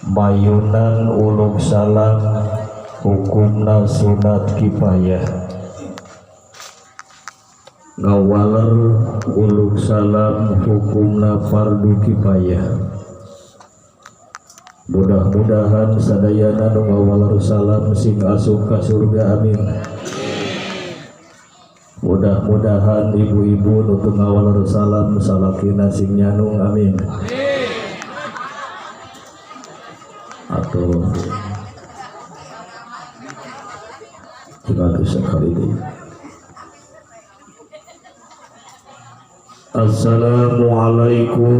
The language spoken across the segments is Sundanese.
Mayunan uluk salam hukumna sunat kifayah. Ngawaler uluk salam hukumna fardu kifayah. Mudah-mudahan sadayana nu ngawaler salam sing asup ka surga, amin. Mudah-mudahan ibu-ibu nu teu ngawaler salam salakina sing nyanung, amin. Atau tinggal sekali deh. Assalamualaikum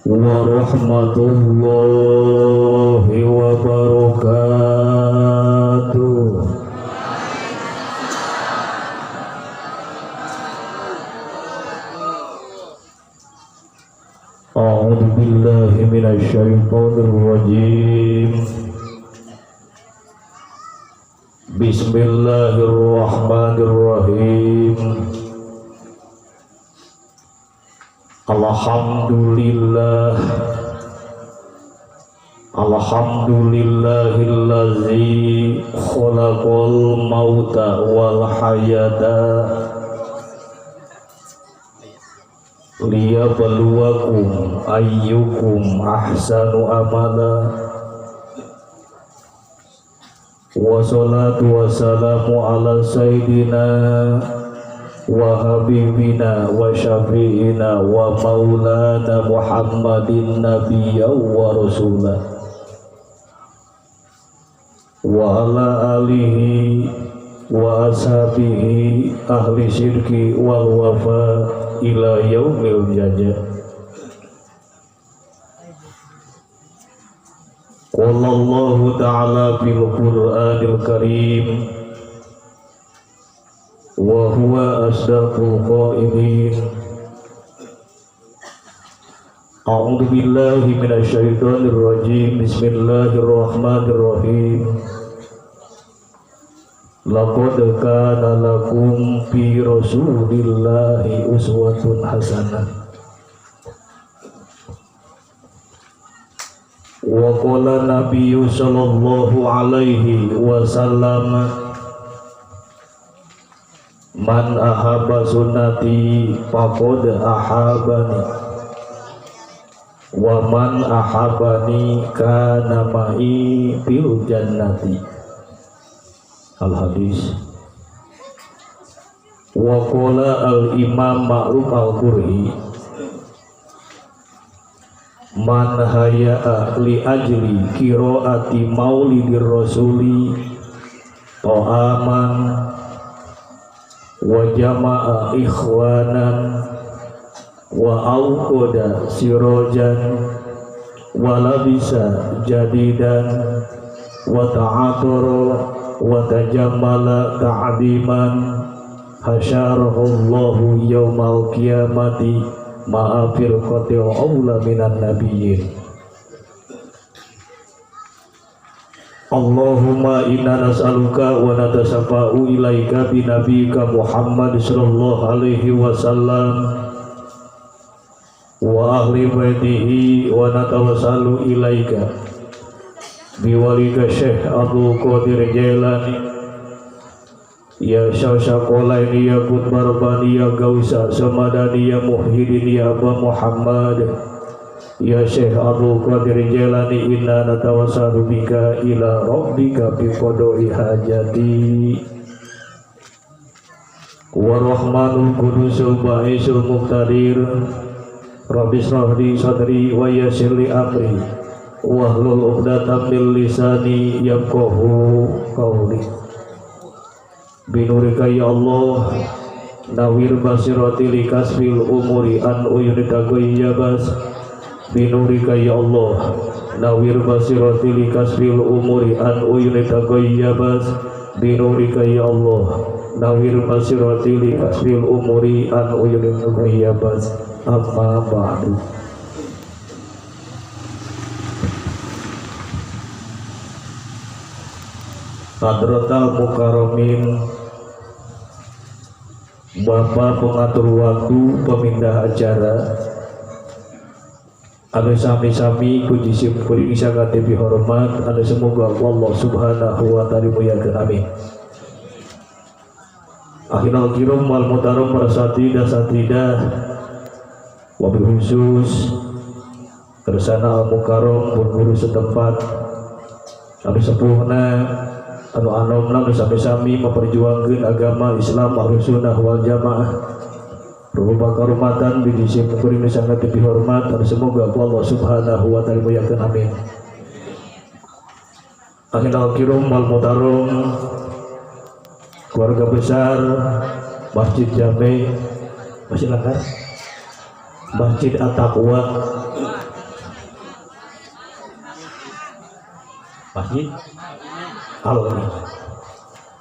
warahmatullahi wabarakatuh. A'udzu billahi minasyaitonir rajim. Bismillahirrahmanirrahim. Alhamdulillah, alhamdulillahillazi khalaqal mauta wal hayata liyabluwakum ayyukum ahsanu amala. Wassalatu wassalamu ala sayyidina wa habibina wa syafi'ina wa maulana Muhammadin nabiyya wa rasulah wa ala alihi wa ashabihi ahli syirki wal wafa ila yaumil jaza. Qala Allahu ta'ala fil Qur'anil Karim wa huwa asdaqul qailin. A'udzu billahi minasyaitonir rajim. Bismillahirrahmanirrahim. Laqad kana lakum fi rasulillahi uswatun hasanah. Wa qala nabiyyu sallallahu alaihi wasallam, man ahabba sunnati faqad ahabbani wa man ahabbani kana ma'i fil jannati. Al hadis. Wa qala al imam Ma'ruf al Qurhi, man haya'a li ajli qiraati maulidir rasuli ta'aman wa jama'a ikhwanan wa auqada sirajan wa labisa jadidan wa ta'atara wa tajammala ta'diman hasyarahullahu yaumal qiyamati ma'a firqatil aula minan nabiyyin. Allahumma inna nas'aluka wa natasafa'u ilaika bi nabiyyika Muhammad sallallahu alaihi wasallam wa ahli baitihi wa natawassalu ilaika biwalika Syekh Abdul Qadir Jailani ya Syausyaqolaini ya Qutbarbani ya Gausa Samadani ya Muhyiddin ya Aba Muhammad ya Syekh Abdul Qadir Jailani inna natawassalu bika ila rabbika bi qada'i hajati. Wa rahmanul qudusul ba'isul muqtadir. Rabbi shrah li sadri wa yassir li amri wahlul 'uqdatam min lisani yafqahu qawli. Binurika ya Allah nawir basirati likasfil umuri an uyuni taghayyabas. Binurika ya Allah nawir basirati likasfil umuri an uyuni taghayyabas. Binurika ya Allah nawir basirati likasfil umuri an uyuni taghayyabas. Amma ba'du. Hadratal Mukarramin, Bapak pengatur waktu pemindah acara, Anu sami-sami ku jisim kuring sangat dihormat anu semoga Allah subhanahu wa ta'ala muliakeun amin. Akhirul kirum wal mutarum rasatida satida wabil khusus kersana al mukarram pun guru setempat anu sepuhna anu anomna anu sami-sami memperjuangkeun agama Islam Ahlus Sunnah wal Jamaah rupa karumatan di jisim kuring sangat dihormat dan semoga Allah subhanahu wa ta'ala muliakeun amin. Akhirul kirum wal mutarum keluarga besar Masjid Jame Masjid Langgar Masjid At-Taqwa Masjid Al-Iman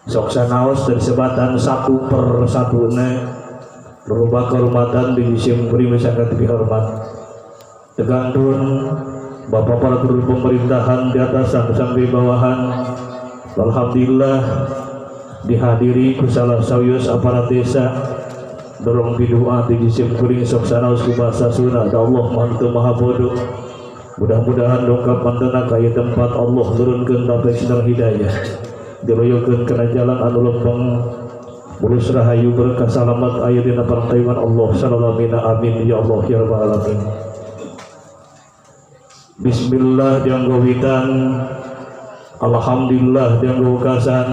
sok sanaos dari sebatan satu per satuna berubah kehormatan di jisim kuring sangat dihormat tegantun bapak para guru pemerintahan di atasan sampai bawahan alhamdulillah dihadiri ku salah sawios aparat desa dorong bidua di jisim kuring sok sanaos ku bahasa Sunda Allah maha maha bodoh mudah-mudahan dongkap mantena kaya tempat Allah nurunkeun taufik sareng hidayah diroyokeun kana jalan anu lempeng mulus rahayu berkah salamat aya dina partaiwan Allah sallallahu amin ya Allah ya rabbal alamin. Bismillah dianggo witan alhamdulillah dianggo kasan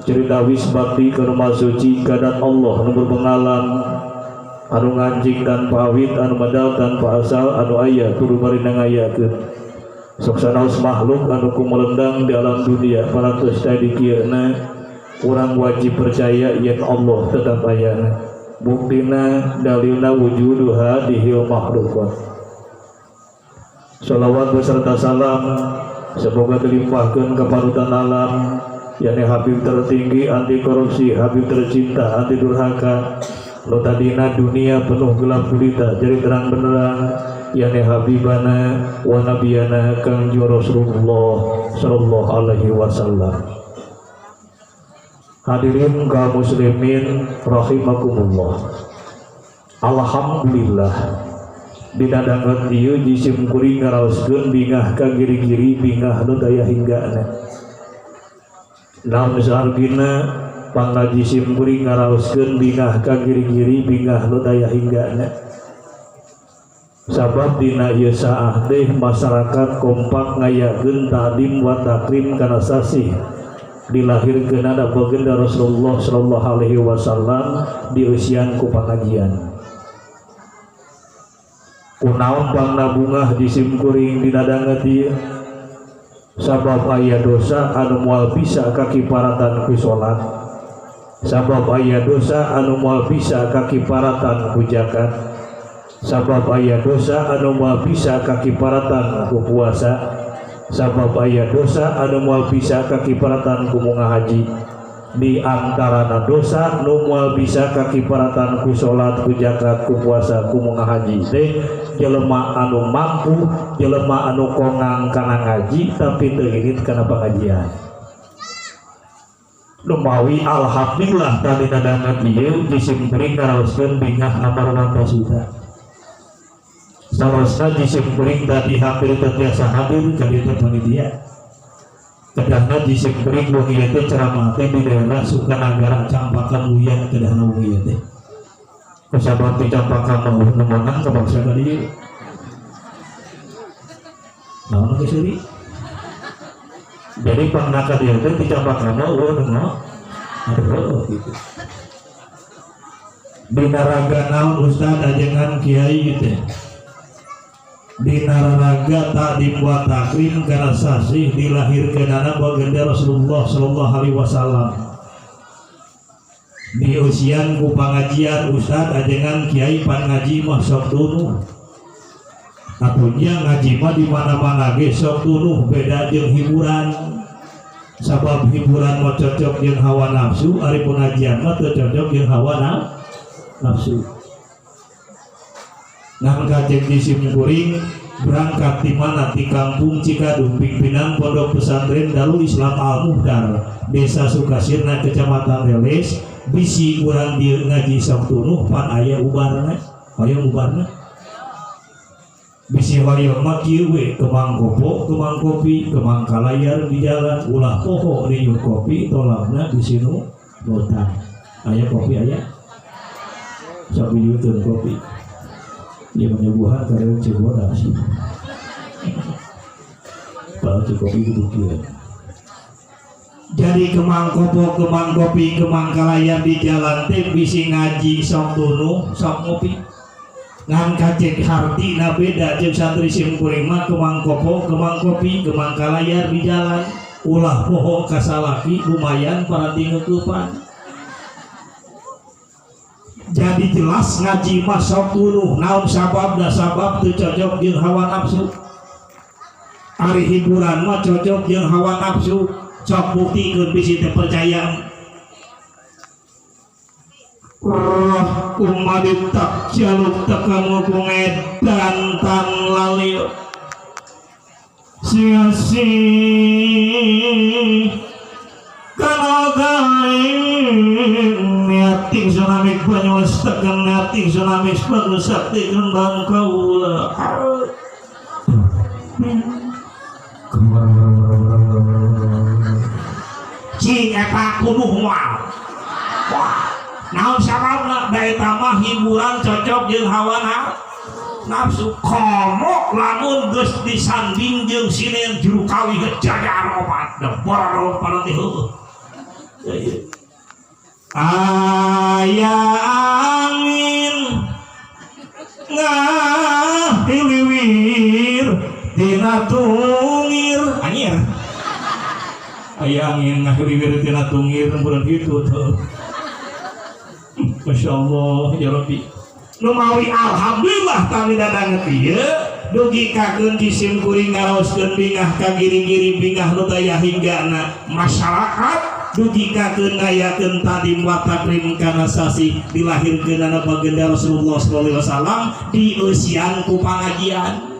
cerita wis bakti ke rumah suci kadat Allah nu berpengalam anu ngancing tanpa awit anu medal tanpa asal anu aya turu barina ngayakeun sok sanaos makhluk anu kumelendang di alam dunia parantos tadi kieuna urang wajib percaya yen Allah tetap ayana buktina dalilna wujuduha dihil makhluqat. Sholawat beserta salam semoga dilimpahkan ke parutan alam yakni Habib tertinggi anti korupsi, Habib tercinta anti durhaka, lo tadina dunia penuh gelap gulita jadi terang benderang yakni Habibana wa nabiyana Kangjeng Rasulullah sallallahu alaihi wasallam. Hadirin kaum muslimin rahimakumullah. Alhamdulillah dina danget ieu jisim kuring ngaraoskeun bingah ka giri-giri bingah nu daya hinggana. Naon sargina pangna jisim kuring ngaraoskeun bingah ka giri-giri bingah nu daya hinggana. Sabab dina ieu saah teh masyarakat kompak ngayakeun ta'dim wa takrim kana sasih dilahirkeun ada baginda Rasulullah sallallahu alaihi wasallam dieusian ku pangajian. Kunaon pangna bungah jisim kuring dina danget ieu? Sabab aya dosa anu moal bisa kakiparatan ku salat. Sabab aya dosa anu moal bisa kakiparatan ku zakat. Sabab aya dosa anu moal bisa kakiparatan ku puasa. Sabab aya dosa anu moal bisa kakiparatan ku munga haji. Di antarana dosa nu moal bisa kakiparatan ku salat, ku zakat, ku puasa, ku munga haji teh jelema anu mampu, jelema anu kongang kana ngaji tapi teu irit kana pengajian. Lumawi alhamdulillah tadi nadangan ieu jisim kuring ngaraoskeun bingah amarna tasita. Sarosna jisim kuring tadi hampir teu tiasa hadir ka dieu teh panitia. Kedahna jisim kuring wong ieu teh ceramah teh di daerah Sukanagara Campaka Muyan kedahna wong ieu teh. Kusabab ti Campaka mah nemonang ka bangsa ka dieu. Naon geus seuri? Jadi pangna ka dieu teh ti Campaka mah eueuh nu aduh gitu. Dina raga naon ustad ajengan kiai teh? Dina raga ta'dim wa takrim kana sasih dilahirkeunana baginda Rasulullah sallallahu alaihi wasallam. Diusian ku pangajian ustad ajengan kiai pan ngaji mah sok tunuh. Atunya ngaji mah di mana-mana ge sok tunuh beda jeung hiburan. Sabab hiburan mah cocok jeung hawa nafsu, ari pengajian mah teu cocok jeung hawa nafsu. Ngan kajeng jisim kuring berangkat di mana di kampung Cikadung pimpinan Pondok Pesantren Darul Islam Al Muhdar Desa Sukasirna Kecamatan Leles bisi urang dieu ngaji sok tunuh pan aya ubarna hoyong ubarna. Bisi hoyong mah kieu we kemang kopo, kemang kopi, kemang kalayar di jalan, ulah poho ninyuh kopi tolabna di sinu lotang. Aya kopi aya. Sok dijuteun kopi. Ieu menyuguhan karena Cibodas. Padahal kopi kudu kieu. Jadi kemang kopo, kemang kopi, kemang kalayar di jalan teh bisi ngaji sok tunuh, sok ngopi. Ngan kacek hartina beda jeung santri sim kuring mah kemang kopo, kemang kopi, kemang kalayar di jalan, ulah poho ka salaki lumayan paranti ngeukepan. Jadi jelas ngaji mah sok tunuh, naon sababna sabab teu cocok jeung hawa nafsu. Ari hiburan mah cocok jeung hawa nafsu. Sok buktikeun bisi teu percaya. Roh kumadi tak jaluk tekamu kungedan tan lali sia-si kanogai niating tsunami banyuas tekan niating tsunami bagus sakti kembang kaula. Cing eta kuduh moal. Wah, naon sababna da eta mah hiburan cocok jeung hawa nafsu. Komo lamun geus disanding jeung sinen juru kawi gejagaan opat da borong paranti heueuh. Aya angin ngahiliwir tina tungir anjir. Aya angin ngahiliwir tina tungir bulan kitu tuh. Masya Allah ya Rabbi. Numawi alhamdulillah tami dadanget ieu dugi kakeun jisim kuring ngaraoskeun bingah ka giring-giring bingah nu daya hinggana masyarakat dugi kakeun ngayakeun tadim wa takrim kana sasih dilahirkeunana baginda Rasulullah sallallahu alaihi wasallam dieusian ku pangajian.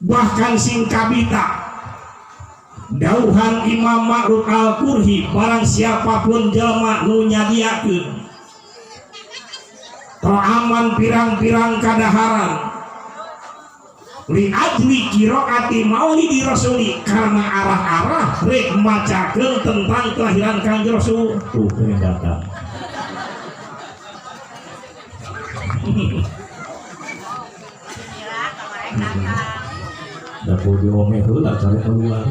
Bahkan sing kabita dauhan Imam Ma'ruf Al-Qurhi barang siapapun jelma nu nyadiakeun to'aman pirang-pirang kadaharan li ajli qiraati maulidi rasuli karena arah-arah rek macakeun tentang kelahiran Kangjeng Rasul. Tuh kene datang. Dapur diomeh heula cari keluar.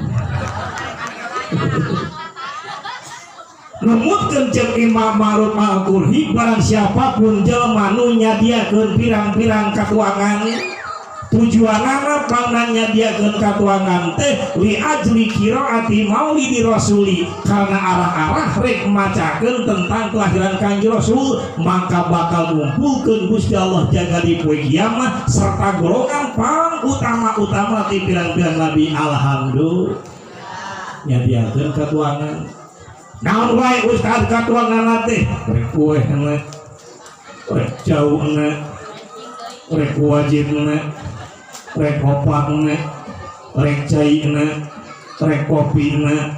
Numutkeun jeung Imam Ma'ruf Al-Qurhi barang siapapun jelema nu nyadiakeun pirang-pirang katuangan tujuanana pangna nyadiakeun katuangan teh li ajli qiraati maulidi rasuli karena arah-arah rek macakeun tentang kelahiran Kangjeng Rasul maka bakal ngumpulkeun Gusti Allah jaga di poe kiamat serta golongan pang utama-utama ti pirang-pirang nabi. Alhamdulillah nyadiakeun katuangan naon wae ustaz katuangan teh rek kueh na rek jauh na rek wajib na rek opak na rek cai na rek kopi na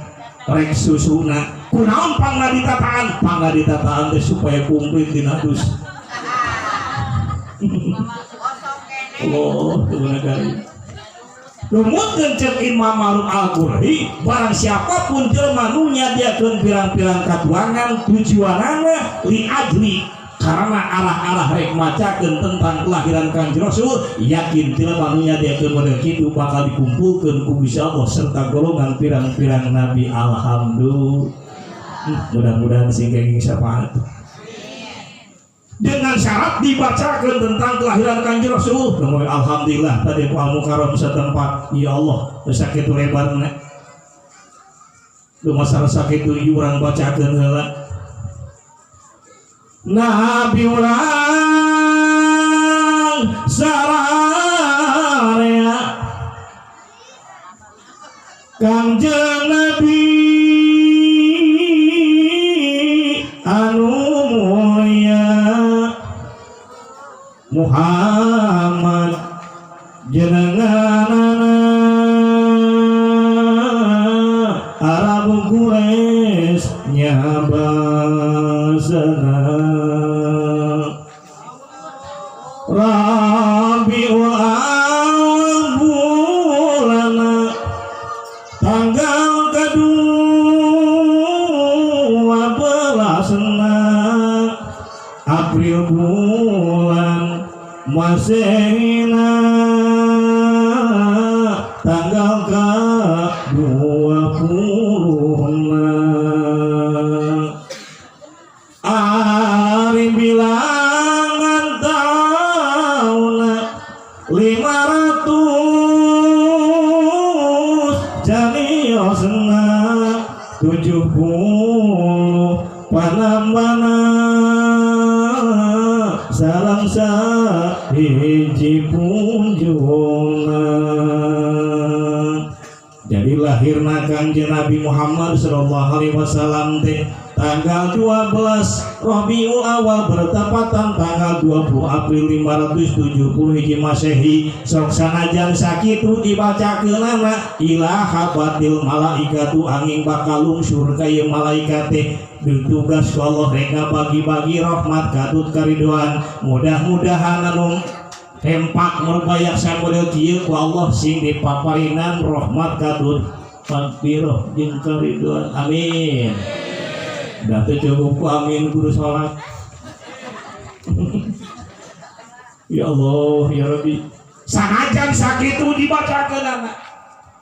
rek susu na kunaon pangna ditataan pangna ditataan teh supaya komplit dina dus. Allah tuhan. Numutkeun ceuk Imam Ma'ruf Al-Qurhi barang siapapun jelema nu nyadiakeun pirang-pirang katuangan tujuanana li ajli karena arah-arah rek macakeun tentang kelahiran Kangjeng Rasul yakin jelema nu nyadiakeun model kitu bakal dikumpulkeun ku Gusti Allah serta golongan pirang-pirang nabi. Alhamdulillah. Mudah-mudahan sing kenging syafaat dengan syarat dibacakan tentang kelahiran Kangjeng Rasul. Alhamdulillah tadi ku Al Mukarram setempat ya Allah sakitu lebarna lumasar sakitu urang bacakeun heula Nabi urang sararea Kangjeng Nabi anu mulia Muhammad jenenganana Arab Quraisy nyabasana Masehina tanggal ka 26 ari bilangan tauna 500 janiosna 70 panambana sareng sahiji punjungna. Jadi lahirna Kangjeng Nabi Muhammad sallallahu alaihi wasallam teh tanggal 12 Rabiul Awal bertepatan tanggal 20 April 570 hiji Masehi. Sok sanajan sakitu dibacakeunana ila habatil malaikatu angin bakal lungsur ka ieu malaikat teh ditugas ku Allah rek bagi-bagi rahmat katut karidoan. Mudah-mudahan anu hempak merbayak samodel kieu ku Allah sing dipaparinan rahmat katut magfirah jeung karidoan, amin. Da teu cukup ku amin kudu salat. Ya Allah ya Rabbi, sanajan sakitu dibacakeunana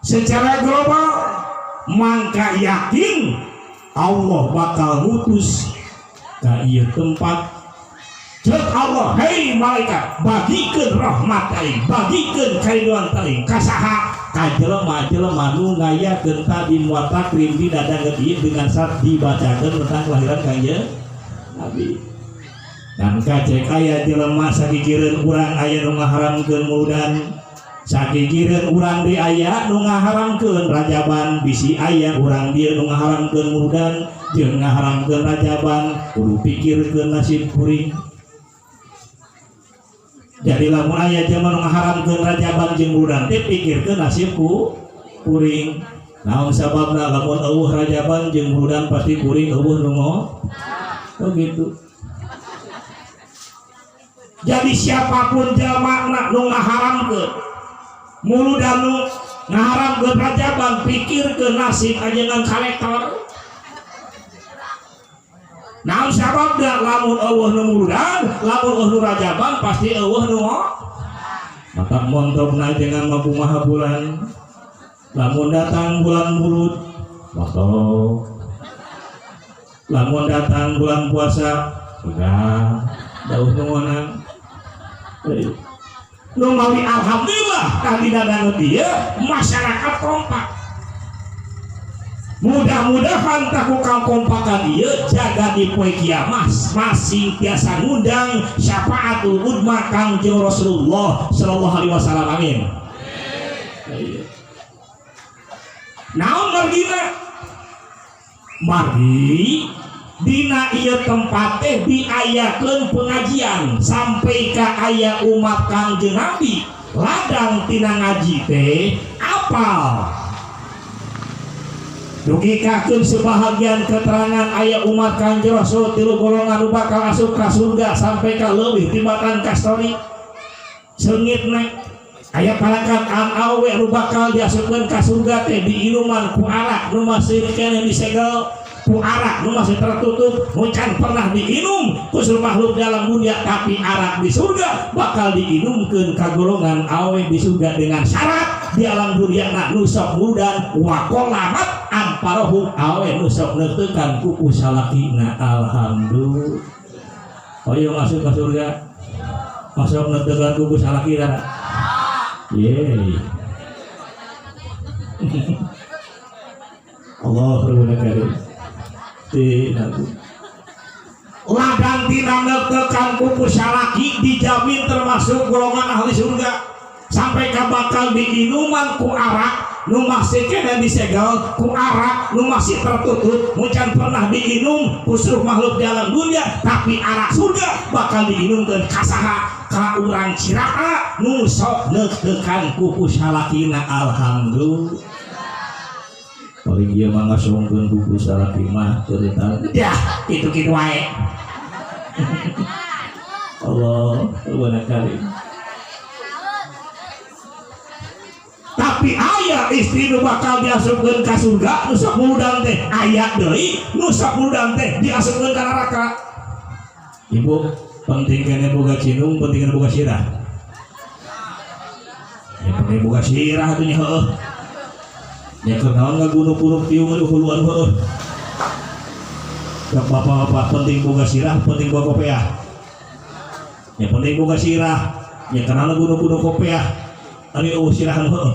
secara global mangka yakin Allah bakal ngutus ka ieu tempat. Cek Allah, hei malaikat, bagikeun rahmat aing, bagikeun karidoan aing ka saha? Ka jelema-jelema nu ngayakeun tadi muat takrim di dadanget ieu dengan saat dibacakeun tentang kelahiran Kangjeng Nabi. Dan kacek aya jelema sakikireun urang aya nu ngaharamkeun muludan, sakikireun urang di aya nu ngaharamkeun rajaban, bisi aya urang dieu nu ngaharamkeun muludan jeung ngaharamkeun rajaban, kudu pikirkeun nasib kuring. Jadi lamun aya jelema nu ngaharamkeun rajaban jeung muludan teh pikirkeun nasib ku kuring. Naon sababna? Lamun eueuh rajaban jeung muludan pasti kuring eueuh nu oh gitu. Jadi siapapun jelema nu ngaharamkeun muludan nu ngaharamkeun rajaban, pikirkeun nasib ajengan kolektor. Naon sababna? Lamun eueuh nu muludan, lamun eueuh nu rajaban pasti eueuh nu mata montongna jangan makumaha bulan. Lamun datang bulan mulud montong, lamun datang bulan puasa sudah dauh nu ngonang. Nu mawi alhamdulillah tadi dadanget ieu masyarakat kompak. Mudah-mudahan taku kompakan ieu jaga di poe kiamat masing tiasa ngundang syafaatul udma Kangjeng Rasulullah sallallahu alaihi wasallam, amin. Naon margina? Margi dina ieu tempat teh diayakeun pengajian sampai ka aya umat Kangjeng Nabi ladang tina ngaji teh apal. Dugikakeun sebahagian keterangan aya umat Kangjeng Rasul tilu golongan nu bakal asup ka surga sampai ka leuwih tibatan kastori seungitna. Aya parakan an awe nu bakal diasupkeun ka surga teh diinuman ku arak nu masih keneh disegel, ku arak nu masih tertutup, nu can pernah diinum ku seluruh makhluk dalam dunia, tapi arak di surga bakal diinumkeun ka golongan awe di surga dengan syarat di alam dunia na nu sok muludan wa qolamat amparohu awe nu sok neutekan kuku salakina. Alhamdulillah. Hoyong asup ka surga masuk neutekan kuku salakina. Yeay. Allah Rabbul Karim. Ladang tina neutekan kuku salaki dijamin termasuk golongan ahli surga sampai ka bakal diinuman ku arak nu masih kena disegel, ku arak nu masih tertutup, nu can pernah diinum ku seluruh makhluk dalam dunia, tapi arak surga bakal diinumkeun ka saha? Ka urang Cirata nu sok neutekan kuku salakina. Alhamdulillah. Paling ieu mah ngasongkeun kuku salaki mah teu ya kitu-kitu wae. Allah Rabbana Karim. Tapi aya istri nu bakal diasupkeun ka surga nu sok muludan teh, aya deui nu sok muludan teh diasupkeun ka neraka. Ibu Penting kene boga cinung, penting kene boga sirah. Ya penting boga sirah atuh nya heueuh. Nya keur naon ngagunuk-gunuk tiung huluan heueuh. Cek bapak-bapak penting boga sirah, penting boga kopiah. Ya penting boga sirah, nya kenal gunung-gunung kopiah. Ari eueuh sirahan heueuh.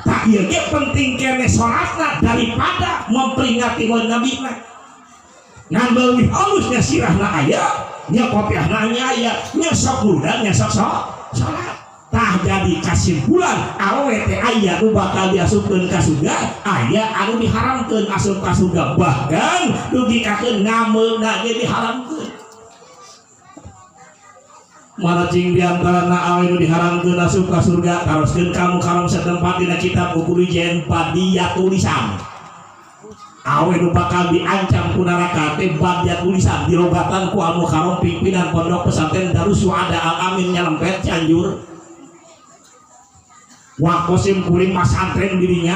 Tak ieu ge penting kene salatna daripada memperingati Maulid Nabi na. Ngan leuwih alusnya sirahna aya, nya kopiahna nya aya, nya sok muludan nya sok salat. Tah jadi kasimpulan awewe teh aya nu bakal diasupkeun ka surga, aya anu diharamkeun asup ka surga, bahkan dugi kakeun ngameuna ge diharamkeun. Mana cing diantarana awewe nu diharamkeun asup ka surga, taroskeun kamu kalam setempat dina kitab buku jen badia tulisan. Awewe nu bakal diancam ku neraka teh badia tulisan dirogatan ku Al Mukarram pimpinan pondok pesantren Darussuada Al Amin Nyalempet Cianjur. Wakosim kuring masantren dirinya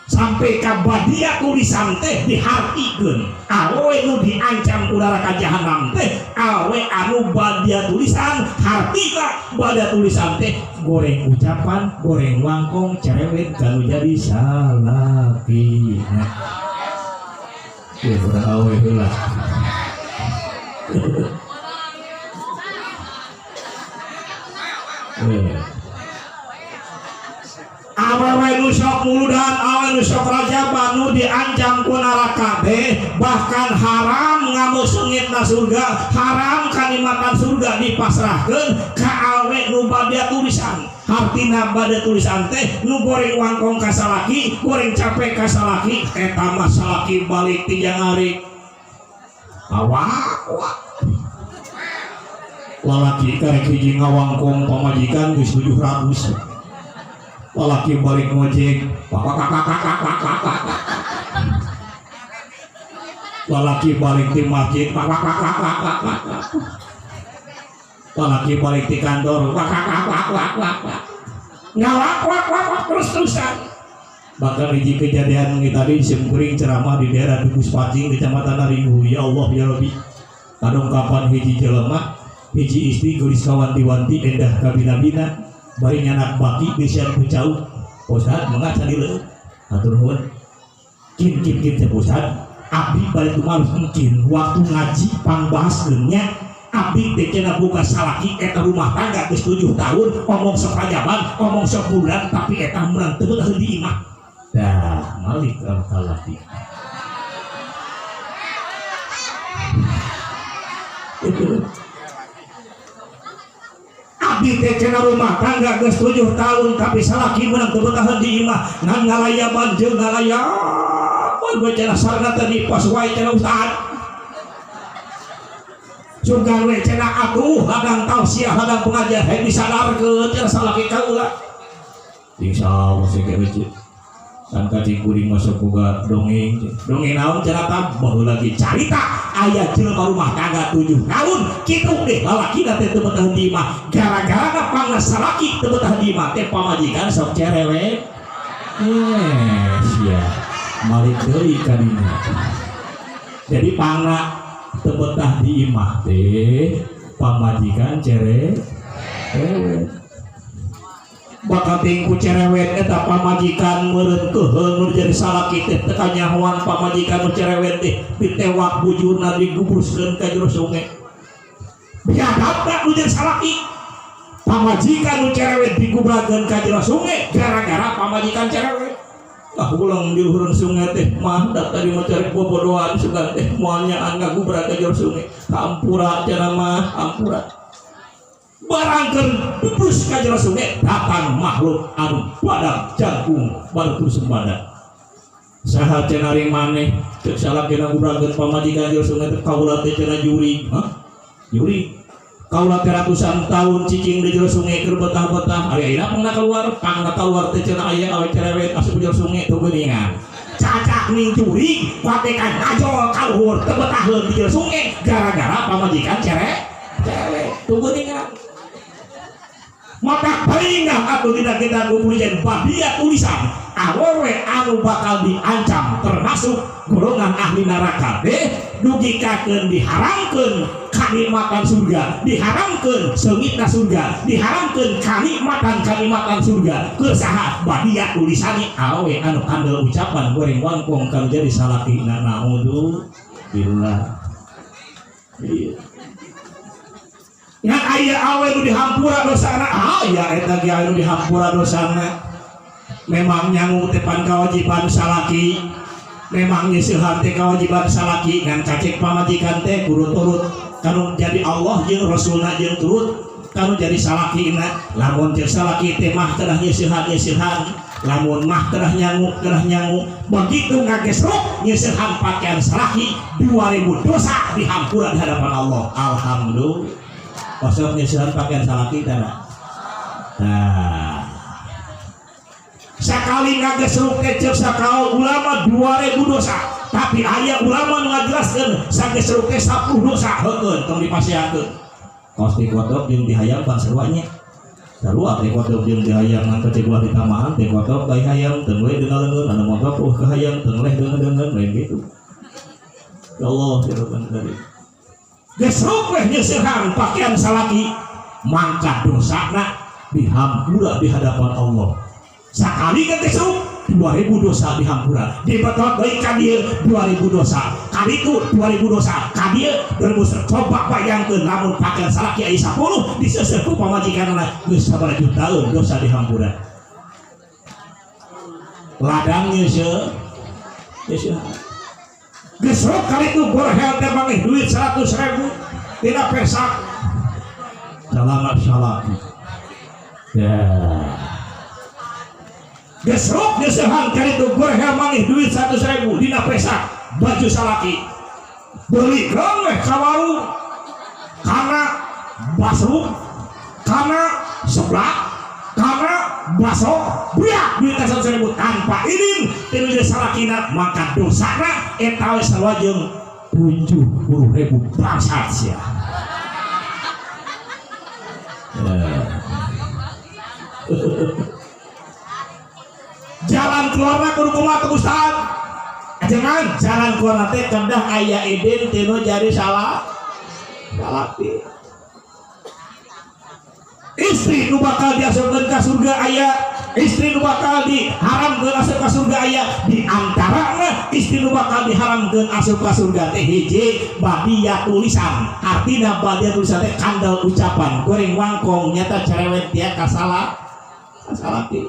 sampai ka badia tulisan teh dihartikeun. Awewe nu diancam ku neraka jahanam teh awe anu badia tulisan, hartina badia tulisan teh goreng ucapan, goreng wangkong, cerewet kanu jadi salakina. Ya urang awe heula. Awewe nu sok muludan, awewe nu sok rajaban nu diancam ku neraka teh bahkan haram ngamu seungitna surga, haram kanikmatan surga dipasrahkeun ka awe nu badia tulisan. Hartina badia tulisan teh nu goreng wangkong ka salaki, goreng capek ka salaki, eta mah salaki balik ti jangari. Awak wak. Lalaki karek hiji ngawangkong pamajikan geus 700. Lalaki balik ngojek, pak pak pak pak pak pak pak pak. Lalaki balik di masjid, pak pak pak pak pak pak pak. Lalaki balik di kantor, pak pak pak pak pak pak pak. Ngawak wak wak wak terus terusan. Bahkan hiji kejadian ini tadi simkuring ceramah di daerah Dukus Pacing, Kecamatan Naringu. Ya Allah ya Rabbi. Kadang kapan hiji jelema, hiji istri geulis kawanti-wanti endah kabina-bina. Bari nyanak baki bisian ku jauh. Ustaz mangga cari leueut. Hatur nuhun. Kin kin kin teh Ustaz. Abdi bari tumalus mungkin waktu ngaji pangbahaskeun nya abdi teh cenah boga salaki eta rumah tangga geus 7 tahun ngomong sok rajaban, ngomong sok bulan tapi eta meurang teu betah di imah. Dah malik al-kalaki. Itu abdi teh cenah rumah tangga geus 7 tahun tapi salaki meunang teu betaheun di imah ngan ngalayaban jeung ngalayaban we cenah sarana teh nipas wae cenah ustad. Sugan we cenah atuh hadang tausiah hadang pengajian hek disadarkeun cenah salaki kaula. Insyaallah sing ge kan kacing kuring masuk boga dongeng dongeng naon cenah tah baheula lagi carita aya jelema rumah tangga 7 tahun kitu deh lalakina teh teu betah di imah gara-gara pangna salaki teu betah di imah teh pamajikan sok cerewet. Sia malik deui ka dinya. Jadi pangna teu betah di imah teh pamajikan cerewet. Bakal tingku cerewet eta pamajikan meureun keuheul nu jadi salaki teh teu kanyahoan pamajikan nu cerewet teh ditewak bujurna digubruskeun ka jero sungai. Biadabna nu jadi salaki pamajikan nu cerewet digubrakeun ka jero sungai gara-gara pamajikan cerewet. Ah ulang di luhureun sungai teh mah da tadi mah cari bobodohan sugan teh moal nyaan ngagubrak ka jero sungai. Hampura cenah mah hampura. Barangkeun putus ka jero sungai datang makhluk anu badak jangkung baru terus sembada. Saha cenah ring maneh cek salakina gubrakeun pamajikan jero sungai teh kaula teh cenah juri. Hah? Juri. Kaula teh ratusan tahun cicing di jero sungai keur betah-betah. Ari ayeuna pangna keluar, pangna keluar teh cenah aya awe cerewet asup jero sungai teu geuningan. Cacak ning juri patekan ngajol ka luhur teu betaheun di jero sungai gara-gara pamajikan cerewet teu geuningan. Maka palingan atau tidak kita kumpulkan badia tulisan Awewe anu bakal diancam termasuk golongan ahli neraka deh, dugikakeun diharamkeun kanikmatan surga, diharamkeun seungitna surga, diharamkeun kanikmatan-kanikmatan surga. Keur saha? Badiatul lisani, awewe anu kandel ucapan, goreng wangkong kanu jadi salakina. Naudzubillah. Iya. Ngan aya awe nu dihampura dosana, aya eta ge anu dihampura dosana. Memang nyangu teh pan kewajiban salaki, memang nyeusehan teh kewajiban salaki, ngan kacek pamajikan teh kudu turut kanu jadi Allah jeung Rasulna jeung turut kanu jadi salakina. Lamun jeung salaki teh mah kedah nyeusehan nyeusehan, lamun mah kedah nyangu kedah nyangu. Begitu ngagesruk nyeusehan pakaian salaki, 2000 dosa dihampura di hadapan Allah. Alhamdulillah. Osok nyeusehan pakaian salaki tah. Nah, sakali ngagesruk teh ceuk sakaul ulama 2000 dosa, tapi aya ulama nu ngajelaskeun sagesruk teh 10 dosa. Heukeun, tong dipasihakeun. Kaos tikotok jeung dihayam pan sarua nya, sarua tikotok jeung dihayam. Ngan kecek ulah ditamaan tikotok bae hayam teu we dina leungeun, anu motok uh kahayam teu leh deungeun, lain gitu. Ya Allah, ya Rabbal Alamin. Gesruk weh nyeusehan pakaian salaki, mangka dosana dihampura di hadapan Allah. Sakali gesruk 2000 dosa dihampura, dibetot deui ka dieu 2000 dosa, kaditu 2000 dosa, ka dieu 2000 dosa. Coba bayangkeun lamun pakaian salaki aya 10 diseuseuh ku pamajikanna, geus sabaraha juta dosa dihampura. Ladang nyeuseah nyeuseah. Gesruk kali itu gorhel teh manggih duit 100 ribu tina pesak celana salaki ya. Gesruk nyeusehan kali itu gorhel manggih duit 100 ribu dina pesak baju salaki, beli weh ka warung, karena basruk, karena seblak, karena baso, biak duit 100 ribu tanpa izin tinu salakina, maka dosana eta we sarua jeung 70 ribu. Bangsat sia ya. Jalan keluarna kudu kumaha tuh, Ustaz? Jangan, jalan keluar teh kedah aya idin tinu jadi salah salaki. Istri nu bakal diasupkeun ka surga aya, istri nu bakal diharamkeun asup ka surga aya. Di antarana istri nu bakal diharamkeun asup ka surga teh hiji badiatul lisan. Artina badiatul lisan teh kandel ucapan, goreng wangkong, nyata cerewet dia ka salah kasalaki.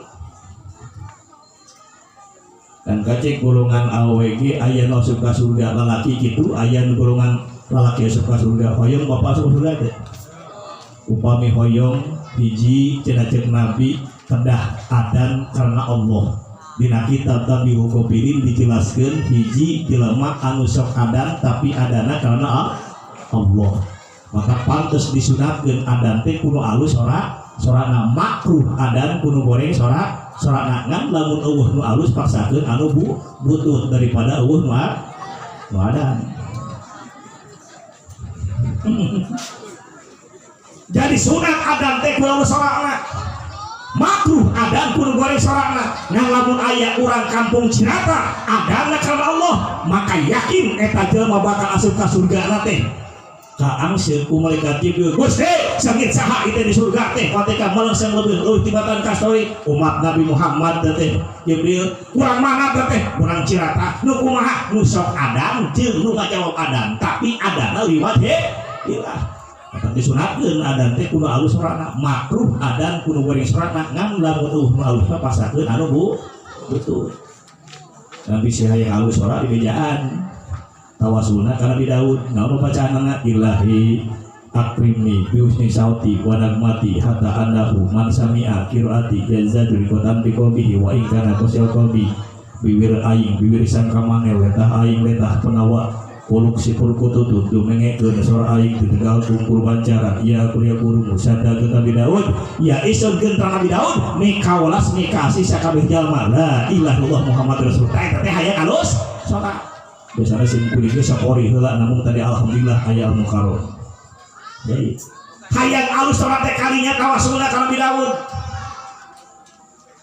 Dan kacek golongan AWG aya nu asup ka surga lalaki kitu, aya nu golongan lalaki asup ka surga. Hoyong bapak asup ka surga teh? Upami hoyong, hiji cenah ceuk Nabi kedah adan karena Allah. Dina kitab Tanbihul Ghofilin dijelaskeun hiji jelema anu sok adan tapi adana karena Allah, maka pantes disunatkeun adan teh kudu alus sora sorana, makruh adan kudu goreng sora sorana. Ngan lamun euweuh nu alus, paksakeun anu butut daripada euweuh nu adan. Jadi sunat adan teh kudu alus sorana, makruh adan kudu goreng sorana. Ngan lamun aya urang kampung Cirata adanna karena Allah, maka yakin eta jelema bakal asup ka surga teh. Kaangseun ku malaikat Jibril, "Gusti, sakit saha itu di surga teh?" Ketika melengseng lebih leuwih tibatan kastori umat Nabi Muhammad teh. Jibril, "Kurang mana teh?" "Kurang Cirata." "Nu kumaha?" "Nu sok adan jeung nu ngajawab adan, tapi adana liwat he ilah." Maka disunatkeun adan teh kudu alus sorana, makruh adan kudu goreng sorana. Ngan lamun euweuh nu alus mah pasakeun anu bu betul. Nabi si hayang alus sora di bejaan tawasulna ka Nabi Daud. Naon bacaanna? "Ilahi akrimni bi husni sauti wa nagmati hatta annahu man sami'a qiraati yazadu riqatan bi qalbihi wa in kana qasil qalbi." Bibir aing bibir sangka manel, letah aing letah penawa, kuluk sipur kututut dumengekeun sora aing di tegal kumpul bancaran ya kuria kurumu sadakeun Nabi Daud. Ya isun gentra Nabi Daud mikawelas mikasih sakabeh jalma la ilaha illallah Muhammad Rasulullah. Eta teh hayang alus sora. Biasanya sim kuring ge sakori heula, namun tadi alhamdulillah aya al mukarram. Jadi hayang alus sora teh kalinya tawasulna ka Nabi Daud.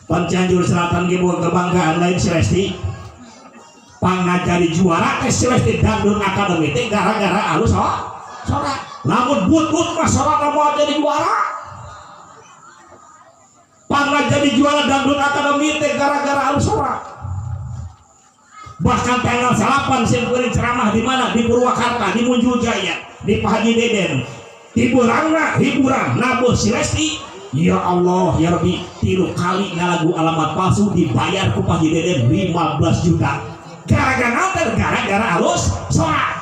Pan Cianjur Selatan ge boga kebanggaan lain si Lesti. Pangajari juara teh si Lesti Dangdut Academy teh gara-gara alus sora. Lamun butut mah sorana moal jadi juara. Pangajari juara Dangdut Academy teh gara-gara alus sora. Bahkan tanggal 8 sim kuring ceramah di mana? Di Purwakarta, di Munjul Jaya, di Pak Haji Deden. Hiburanna hiburan nabuh si Lesti. Ya Allah ya Rabbi, 3 kali ngalagu alamat palsu dibayar ku Pak Haji Deden 15 juta. Gara-gara gara-gara alus sora.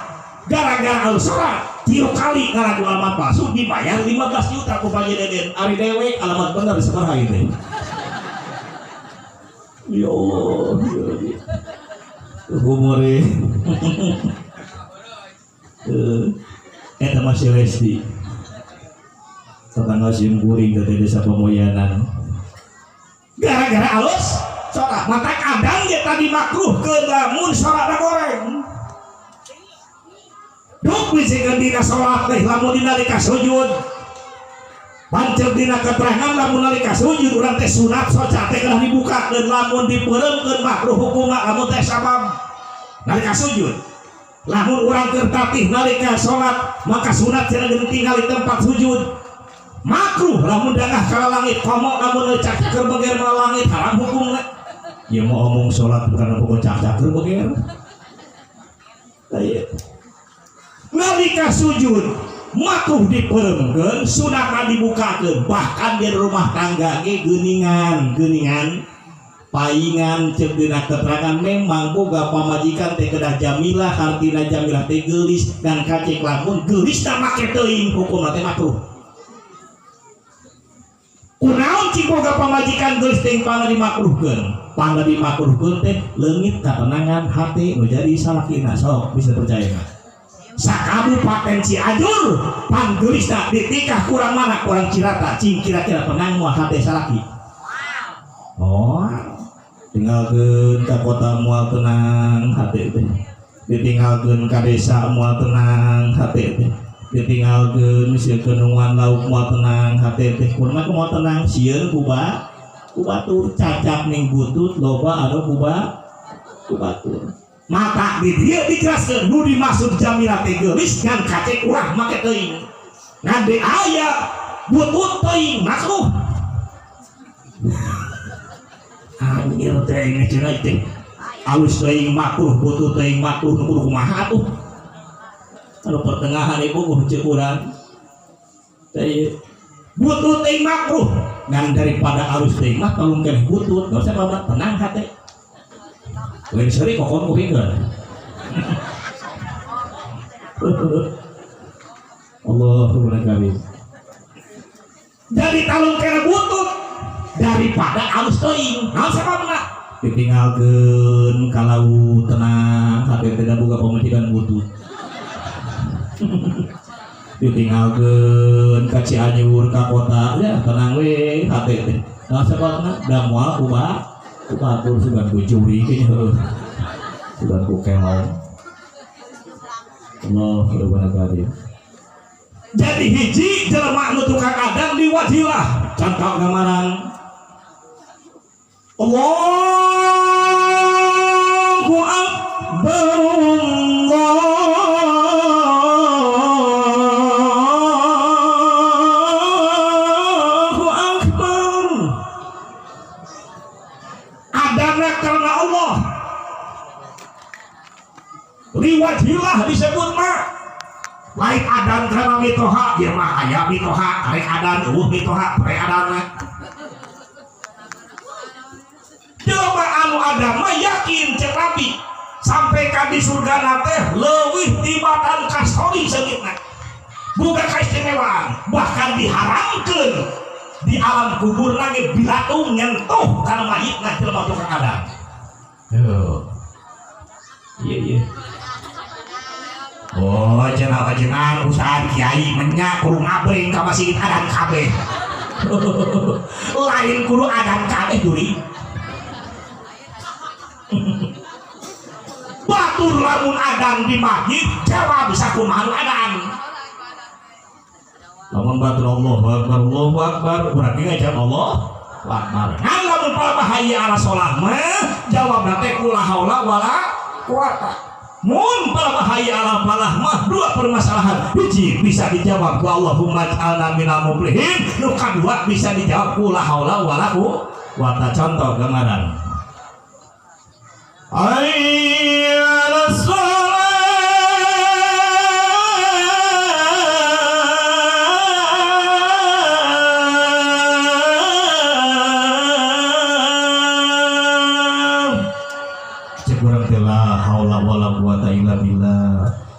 Gara-gara alus sora 3 kali ngalagu alamat palsu dibayar 15 juta ku Pak Haji Deden. Ari dewek alamat bener sabaraha ieu teh. Ya Allah ya Rabbi. Humore. Eta mah si Lesti. Tetangga sim kuring dari desa Pamoyanan. Gara-gara alus sora, mata kadang dia tadi makruh ke lamun sora goreng. Duk bisi dina salat teh lamun dina nalika sujud. Panceg dina keterangan lamun nalika sujud urang teh sunat soca teh kedah dibuka dan lamun dipeuremkeun makruh hukumna lamun teh sabab nalika sujud. Lamun urang keur tatih nalika salat maka sunat cenah tinggal di tempat sujud. Makruh lamun dangah ka langit komo lamun cak-caker beger ka langit haram hukumna. Ya mau omong salat bukan pokok cak-caker beger. Tah nalika sujud makruh dipeuremkeun sunatna dibukakeun bahkan di rumah tangga ge geuningan geuningan paingan ceuk dina keterangan memang boga pamajikan teh kedah jamilah hartina jamilah teh geulis dan kacek lamun geulis tah make teuing hukumna teh makruh. Kunaon cik boga pamajikan geulis teh pangna dimakruhkeun? Pangna dimakruhkeun teh leungit katenangan hate nu jadi salakina sok bisa percaya mah. Sakabupaten Cianjur panggeulisna ditikah kurang mana kurang Cirata cing kira-kira tenang moal hate salaki. Oh, tinggalkeun ka kota moal tenang hate teh. Ditinggalkeun ka desa moal tenang hate teh. Ditinggalkeun sieun nungguan lauk moal tenang hate teh. Kumaha moal tenang sieun ku batur cacap ning butut loba anu ku batur. Mata di dieu dijelaskeun nu dimaksud jamilah teh geulis ngan kacek ulah make teuing. Ngan de aya butut teuing makruh. Anjir teh cenah teh. Alus teuing makruh butut teuing makruh nu kudu kumaha atuh. Anu pertengahan ibu ceuk urang. Teh butut teuing makruh ngan daripada alus teuing mah talung keneh butut, enggak usah bawa tenang hate. Lain seri kokon kupingkeun. Allahu akbar. Dari talung keneh butut daripada alus teuing. Naon sababna? Ditinggalkeun ka laut tenang hate teh boga pamajikan butut. Ditinggalkeun ka Cianjur ka kota ya tenang we hate teh. Naon sababna? Da moal kumaha? Ku batur sugan ku curi kayaknya heuh. Sugan ku kelong. Allahu akbar. Jadi hiji jelema nu tukang adan diwajilah. Contoh gambaran Allahu akbar Allahu akbar. Adana karena Allah. Liwajillah disebut mah. Lain adan karena mitoha, ieu mah aya mitoha, karek adan eueuh mitoha, pre adanna. Jelema anu adan mah yakin cek Nabi sampai ka di surga teh leuwih tibatan kastori seungitna. Bukan keistimewaan, bahkan diharamkeun di alam kubur ge bilatung nyentuh kana mayitna jelema tukang adan. Yo. Iya iya. Oh, cenah kajengan usaha kiai menyak kudu ngabring ka masjid adan kabeh. Lain kudu adan kabeh duri. Batur lamun adan di masjid jawab bisa kumaha adan. Lamun batur Allahu akbar Allahu akbar berarti ngajak Allah. Akbar. Ngan lamun palebah hayya ala sholah mah jawabna teh ku la haula wala quwata. Mun palebah hayya ala falah mah dua permasalahan. Hiji bisa dijawab ku Allahumma ij'alna minal muflihin, nu kadua bisa dijawab ku la haula wala quwata. Contoh gambaran. Hayya ala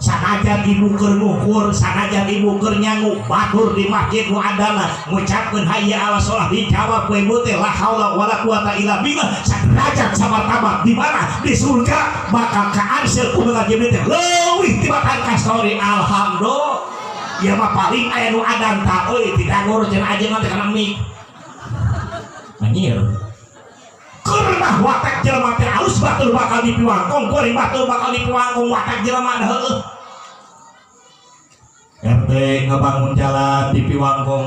sanajan ibu keur ngukur, sanajan ibu keur nyangu batur di masjid nu adana ngucapkeun hayya ala sholah dijawab ku ibu teh la haula wala quwata illa billah. Saderajat samartabat di mana di surga bakal kaansil ku ngaji teh leuwih tibatan kastori. Alhamdulillah ieu mah paling aya nu adan ta euy tidak ngurus cenah ajengan teh kana mik anjir. Karena watak jelema teh alus batur bakal dipiwangkong, goreng batur bakal dipiwangkong, watak jelema dah heueuh. RT ngabangun jalan di Piwangkong,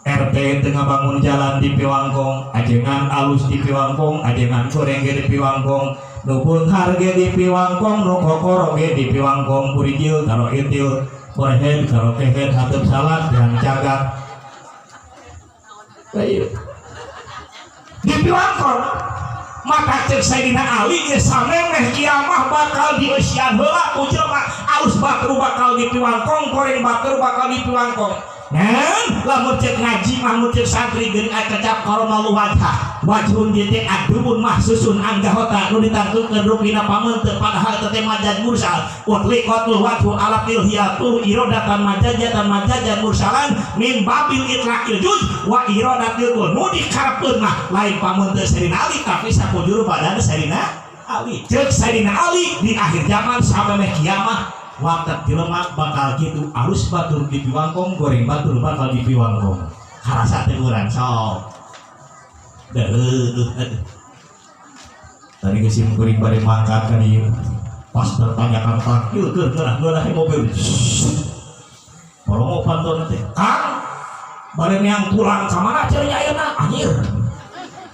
RT teu ngabangun jalan di Piwangkong, ajengan alus di Piwangkong, ajengan goreng ge di Piwangkong, nu beunghar ge di Piwangkong, nu kokoro ge di Piwangkong, burijil karo itil, forehead karo kehead, hateup salat dan cagak. Ayo. Di Piwangkong maka cek Sayyidina Ali ge samemeh kiamah bakal dieusian heula ku jelema alus batur bakal di Piwangkong, goreng batur bakal di Piwangkong. Ngan lamun cek ngaji mah mun cek santri geuning kecap karamallu wajhah wajhun dieu teh adubun mahsusun anggahota nu ditangtukeun rupina pameuteuh padahal teh majaz mursal utliqatul wajhu ala tilhiyatu iradatan majazatan majajan mursalan min babil itlaqil juz wa iradatil kul nu dikarepkeun mah lain pameuteuh Sayyidina Ali tapi sakujur badan Sayyidina Ali. Cek Sayyidina Ali di akhir zaman sampai kiamah watak jelema bakal gitu alus batur di Piwangkong, goreng batur bakal di Piwangkong. Karasa teh urang sok. Tadi geus kuring bari mangkat kan ieu. Pas tertanyakan tangkil keur geurah-geurah mobil. Polongo pantun teh. Kang, bari neang tulang ka mana cenah ayeuna? Anjir.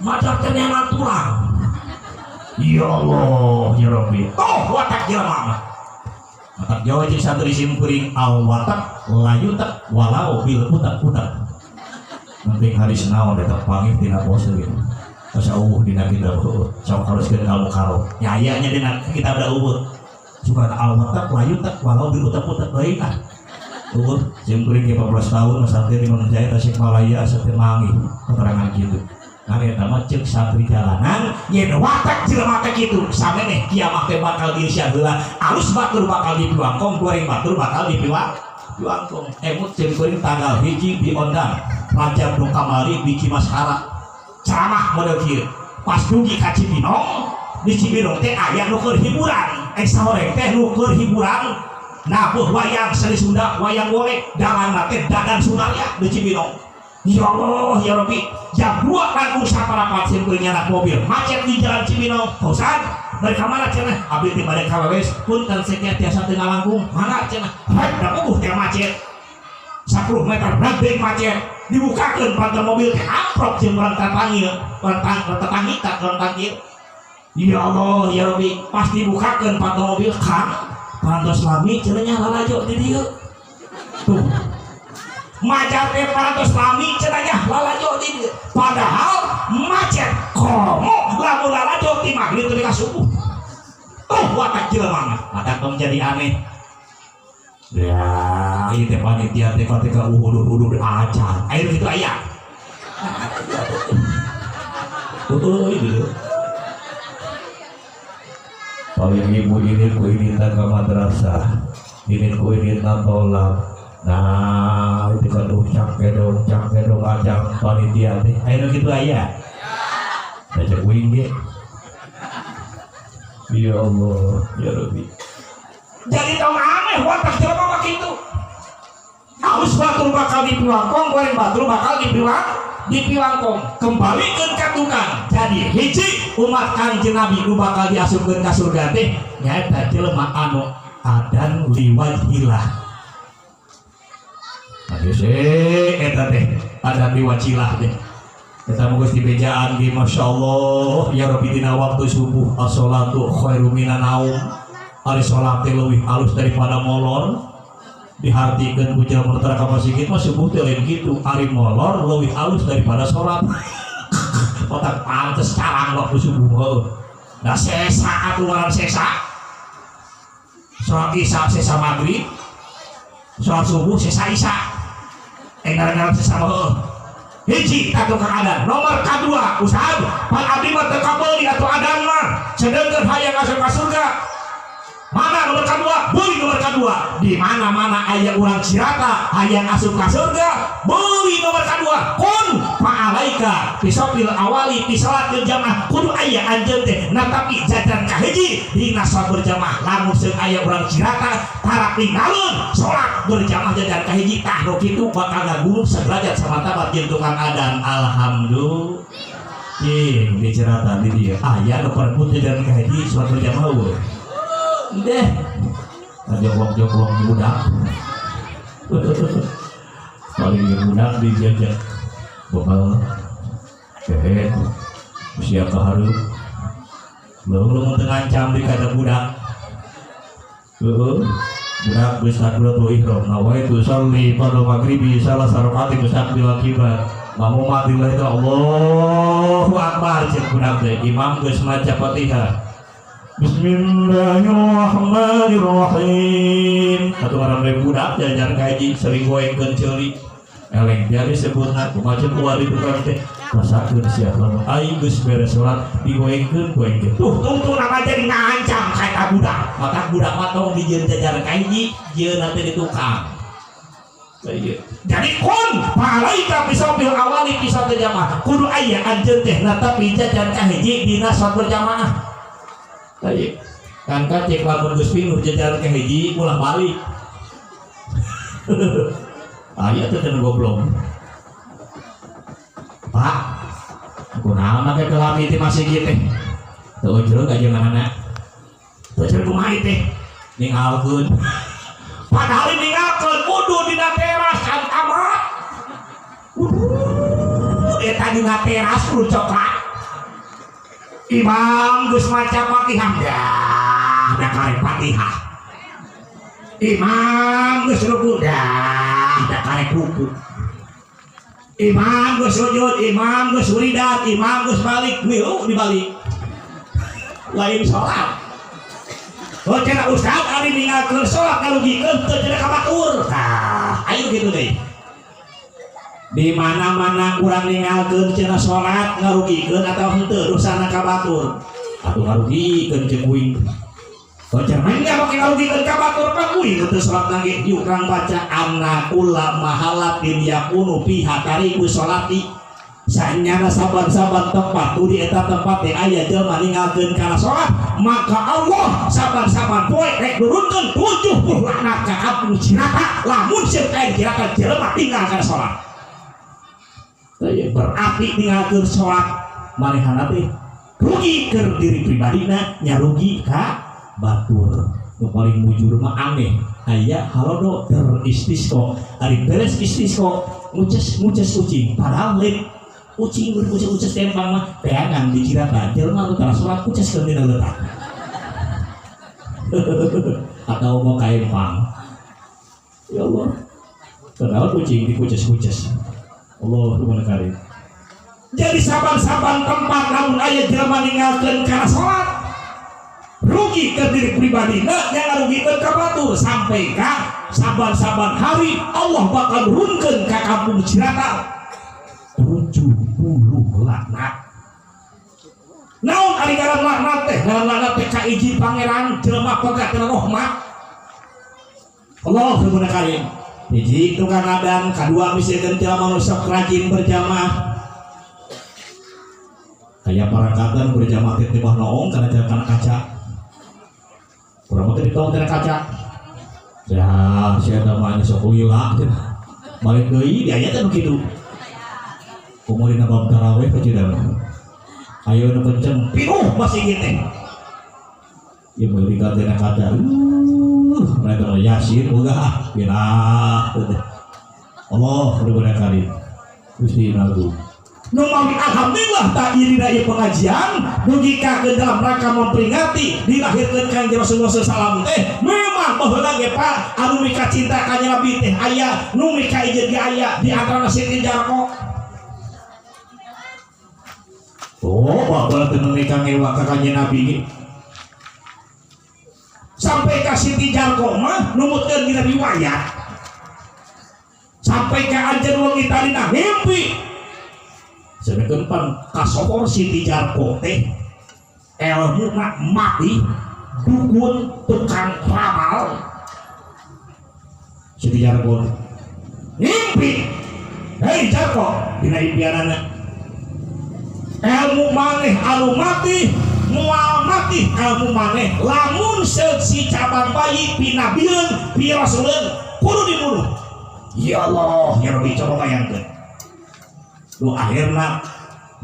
Madak teh neangan tulang. Ya Allah, ya Rabbi. Toh watak jelema mah. Watak Jawa jeung santri simkuring al watak layutak walau bil utak-utak. Penting hadis naon eta pangih tina pose gitu. Asa eueuh dina kitab sok haruskeun ka mukaro. Nya aya nya dina kitab da eueuh. Suka al watak layutak walau bil utak-utak baik ah. Eueuh simkuring ge 14 tahun santri di Manjaya Tasikmalaya asa teu manggih keterangan kitu. Nah eta mah ceuk santri jalanan yen watak jelema teh kitu samemeh kiamah teh bakal dieusian heula alus batur bakal dipiwangkong goreng batur bakal dipiwangkong. Emut jeung kuring tanggal 1 diondang Rajab nu kamari di Cimasara ceramah model kieu pas dugi ka Cibinong di Cibinong teh aya nu keur hiburan sahoreng teh nu keur hiburan nabuh wayang seni Sunda wayang golek dalangna teh Dadan Sunarya di Cibinong. Ya Allah, ya Rabbi, jam 2 langkung saparapat sim kuring nyanak mobil macet di jalan Cibinong. Ustaz, bari ka mana cenah? Abdi teh bade ka Wewes, punten sakieu tiasa teu ngalangkung. Mana cenah? Rek da puguh teh macet. 10 meter rek macet. Dibukakeun pantai mobil teh amprok jeung urang tatangil, urang tatangi tak urang tangil. Ya Allah, ya Rabbi, pas dibukakeun pantai mobil Kang, parantos lami cenah nya lalajo di dieu. Tuh. Macet teh parantos lami cenah lalajo di dieu. Padahal macet komo lamun lalajo ti magrib teu ka subuh. Tuh watak jelema mah, watak tong jadi aneh. Ya, ieu teh panitia teh ka uhudur-uhudur acan. Ayo kitu aya. Tuh ieu. Paling ibu ini ku ini ka madrasah, ini ku ini tolak. Nah, itu kan cangkedong ajang panitia teh. Ayo kitu aya. Da cek uing ge. Ya Allah, ya Rabbi. Jadi tong aneh watak jelema mah kitu. Alus batur bakal dipiwangkong, goreng batur bakal dipiwangkong. Kembalikeun ka tukang. Jadi hiji umat Kangjeng Nabi nu bakal diasupkeun ka surga teh nyaeta jelema anu adan liwajhillah. Eta teh ada diwacilah teh. Eta mah geus dibejaan ge masyaallah ya Rabbi dina waktu subuh as-sholatu khairu minan naum. Ari salat teh leuwih alus daripada molor. Dihartikeun ku jelema tara ka masjid mah subuh teh lain kitu. Ari molor leuwih alus daripada salat. Otak pantes carang waktu subuh heuh. Da sesa atuh ngaran sesa. Salat isya sesa maghrib. Salat subuh sesa isya. Ngaran-ngaran sesa mah heuh. Hiji ka tukang adan. Nomor kadua ustaz, pan abdi mah teu kabeuli atuh adan mah. Sedengkeun hayang asup ka surga. Mana nomor kedua? Beli nomor kedua. Di mana-mana aya urang Cirata hayang asup ka surga, beli nomor kedua. Kun fa'alaika fisofil awali fi salatil jamaah. Kudu aya anjeun teh natapi jajan kahiji dina salat berjamaah. Lamun seung aya urang Cirata tara tinggalun salat berjamaah jajan kahiji tah nu kitu bakal ngagunung saderajat samartabat jeung tukang adan. Alhamdulillah. Cing di Cirata di dieu aya nu perebut jajan kahiji salat berjamaah eueuh. Deh, jongkok-jongkok budak, paling budak dijajah, bekal, kehet, usia keharu, lalu lu ngancam di kata budak, budak geus takbiratul ihram, nawaitu sholli fardhu maghribi salah sarakaati mustaqbil kiblat, makmum mati itu Allahu akbar cek budak teh, imam geus maca Fatihah. Bismillahirrahmanirrahim. Satu orang dari budak jajan kaji sering goengkeun ceuli. Eleng dia disebutna kumaha kuari tukang teh. Rasakeun sia lamun aing geus beres salat digoengkeun goengkeun. Tuh tungtungna mah jadi ngancam ka eta budak. Maka budak mah tong dijieun jajan kaji, jieun teh di tukang. Jadi kun fa'alaika bisawbil awali fi salatil jamaah. Kudu aya anjeun teh natapi jajan kahiji dina salat berjamaah. Kan kacek lamun geus pinuh jajaran kahiji ulah balik. Aya teh teu goblok. Pak, kunaon make kelami teh masih kieu teh? Teu ujrug aja manana. Teu ujrug kumaha teh? Ninggalkeun. Padahal ninggalkeun wudu dina teras kan amat. Wudu eta dina teras kudu coklat. Imam geus maca Fatihah dah, da karek Fatihah. Imam geus ruku dah, da karek ruku. Imam geus sujud, imam geus wiridan, imam geus balik, milu dibalik. Lain salat. Oh cenah ustaz ari ninggalkeun salat ngarugikeun teu cenah ka batur. Tah, ayo kitu deui. Di mana-mana kurang ninggalkeun cenah salat ngarugikeun atawa henteu dosana ka batur. Atuh ngarugikeun jeung uing. Oh cenah mah make ngarugikeun ka batur mah uing teu salat nangge yuk urang baca anna kula mahalatin yakunu fiha tariku salati. Sanyana saban-saban tempat tu di eta tempat teh aya jelema ninggalkeun kana salat, maka Allah saban-saban poe rek nurunkeun 70 laknat ka kampung Cirata lamun sieun aya Cirata jelema tinggal kana salat. Berarti ninggalkeun salat manehna teh rugi keur diri pribadina nya rugi ka batur. Nu paling mujur mah aneh aya halodo keur istisqo ari beres istisqo nguces-nguces kucing padahal lain kucing kucing-kuces tempang mah teangan di Cirata jelema nu tara salat kuceskeun dina leutak atau mau ka empang. Ya Allah padahal kucing dikuces-kuces. Allahumma karim. Jadi saban-saban tempat lamun aya jelema ninggalkeun kana salat rugi ke diri pribadina nya ngarugikeun ka batur sampai ka saban-saban hari Allah bakal nurunkeun ka kampung Cirata 70 laknat. Naon ari ngaran laknat teh? Ngaran laknat teh kaiji pangeran jelema pegat kana rahmat. Allahumma karim. Hiji tukang adan, kadua misalkan jelema nu sok rajin berjamaah. Kayak parangkatan berjamaah teh tibah noong kana kana kaca. Urang mah teh ditong kana kaca. Ya, sia mah sok lila cenah. Balik deui di aya teh nu kitu. Kumaha dina bab tarawih ka mah. Ayo nu kenceng pinuh masih teh. Ieu meuli ka dina kaca. Mereka mau yasin udah pinah Allah berbeda kali Gusti Agung. Nu mawi alhamdulillah tak ieu dina ieu pengajian dugi ka dalam rangka memperingati dilahirkeun Kanjeng Rasulullah sallallahu alaihi wasallam teh memang baheula ge Pak anu mika cinta ka Nabi teh aya nu mika ieu ge aya di antara Siti Jarko. Oh, baheula teh nu mika ngewa ka Kanjeng Nabi ge. Sampai ka Siti Jarko mah numutkeun dina riwayat. Sampai ka anjeun wengi tadina mimpi. Sedangkan pan kasohor Siti Jarko teh elmuna mati dukun tukang ramal. Siti Jarko ngimpi, hei Jarko dina impianana elmu maneh anu mati moal mati elmu maneh lamun si cabang bayi pinabileun pirasuleun kudu dibunuh. Ya Allah ya Rabbi, coba bayangkeun. Lu akhirna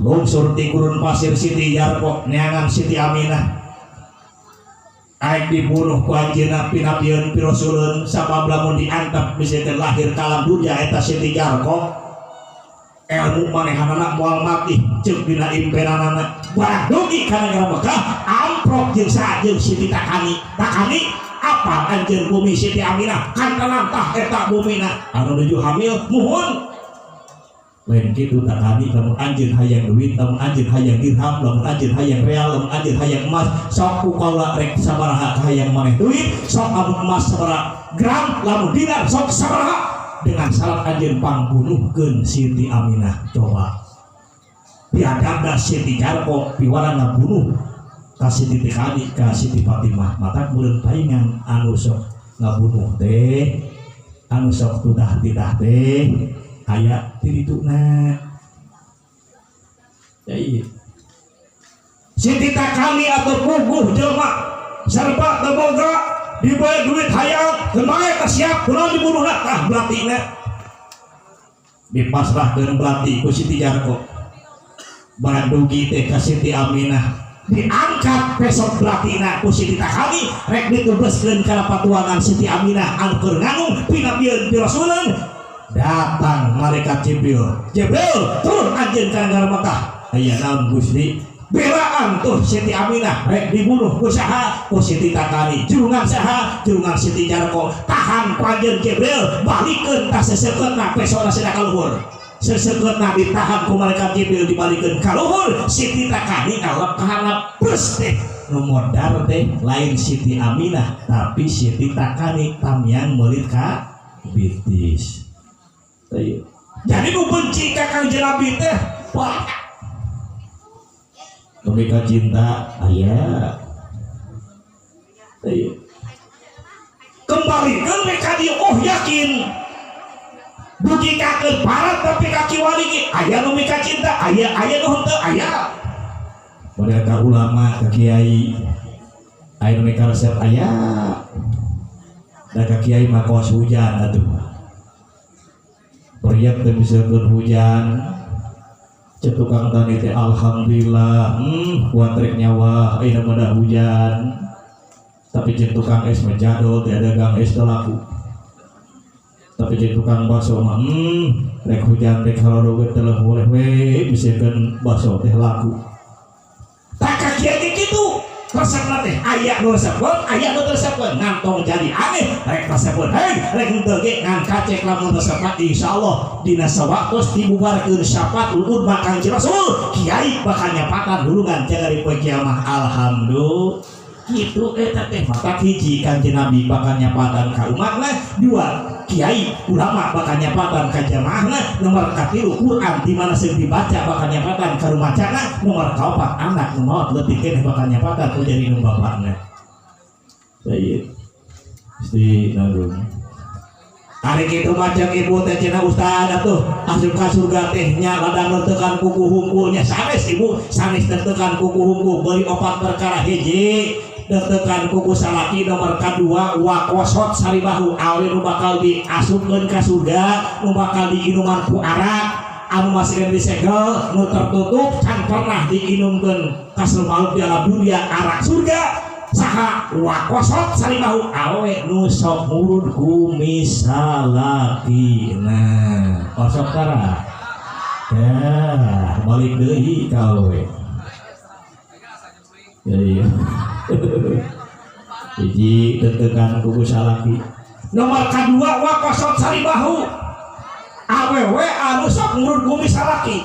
lungsur ti gurun pasir Siti Jarko neangan Siti Aminah aek dibunuh ku anjeunna pinabieun pirasuleun sabab lamun diantep bisa teh lahir ka alam dunya eta Siti Jarko ilmu manehanana moal mati ceuk dina impenanana barang dugi ka nagara Mekah amprok jeung saha jeung Siti Takani. Takani apa anjeun bumi Siti Aminah kantenan tah eta bumina anu nuju hamil muhun lain kitu Takani lamun anjeun hayang duit lamun anjeun hayang dirham lamun anjeun hayang real lamun anjeun hayang emas sok ku kaula rek sabaraha hayang maneh duit sok lamun emas sabaraha gram lamun dinar sok sabaraha dengan syarat anjeun pangbunuhkeun Siti Aminah. Coba piadabna Siti Jarko piwara ngabunuh ka Siti Takani ka Siti Fatimah mata meureun paingan anu sok ngabunuh teh anu sok tudah-tidah teh aya tirituna. Ya iya. Siti Takani atau puguh jelma serba teu boga dibayar duit hayang kumaha ka siap kunaon dibunuhna tah belatina dipasrahkeun belati ku Siti Jarko barang dugi teh ka Siti Aminah diangkat pesok belatina ku Siti Takani rek ditubeskeun kana patuangan Siti Aminah anu keur nganung pinabieun pirasuleun. Datang malaikat Jibril. Jibril turun anjeun ka nagara Mekah. Aya naon Gusti? Belaan tuh Siti Aminah rek dibunuh ku saha? Ku Siti Takani. Jurungan saha? Jurungan Siti Jarko. Tahan ku anjeun Jibril, balikeun ka sesekeutna pesona sina ka luhur. Sesekeutna ditahan ku malaikat Jibril dibalikeun ka luhur. Siti Takani ngalep ka handap plus teh. Nu modar teh lain Siti Aminah tapi Siti Takani tamiang meulit ka bitis. Jadi nu benci ka Kanjeng Nabi teh wah mereka cinta aya. Kembalikan mereka dia oh yakin dugi ka keur barat tapi ka kiwari ge aya nu mika cinta aya aya nu henteu aya. Mereka ulama ka kiai aya nu mika resep aya. Da ka kiai mah kos hujan atuh. Periak teh bisa hujan cek tukang tani teh alhamdulillah kuat rek nyawa ayeuna mah da hujan tapi cek tukang es mah jadol teh dagang es teh laku tapi cek tukang bakso mah rek hujan rek halodogeut teh boleh we bisikeun bakso teh laku tak ka kieu ge kitu resepna teh aya nu resepeun aya nu teu resepeun ngantong jadi aneh rek resepeun hei rek henteu ge ngan kacek lamun resepna insyaallah dina sawaktos dibubarkeun syafaat ulun Kanjeng Rasul kiai bakal nyapatan dulungan jaga di poe kiamah alhamdulillah kitu eta teh mata hiji Kanjeng Nabi bakal nyapatan ka umatna dua kiai ulama bakal nyapatan ka jamaahna nomor katilu Quran di mana sing dibaca bakal nyapatan ka rumacana nomor kaopat anak nu maot leutik keneh bakal nyapatan ku jadi nu bapakna. Sayyid Gusti nanggung ari kitu mah cek ibu teh cenah ustad atuh asup ka surga teh nya ladang tekan kuku hungkulnya sanes ibu sanes tekan kuku hungkul beli opat perkara hiji deg-degan kuku salaki nomor kedua wakosot saribahu awe nu bakal diasupkeun ka surga nu bakal diinuman ku arak anu masih disegel nu tertutup can pernah diinumkeun ka maut di alam dunia arak surga saha wakosot saribahu awe nu sok murud kumis salakina kosok tara Ya, balik deui ka awewe. Ya iya. Hiji tentekan kuku salaki. Nomor kadua wa kosot saribahu. Awewe anu sok ngurut kumis salaki.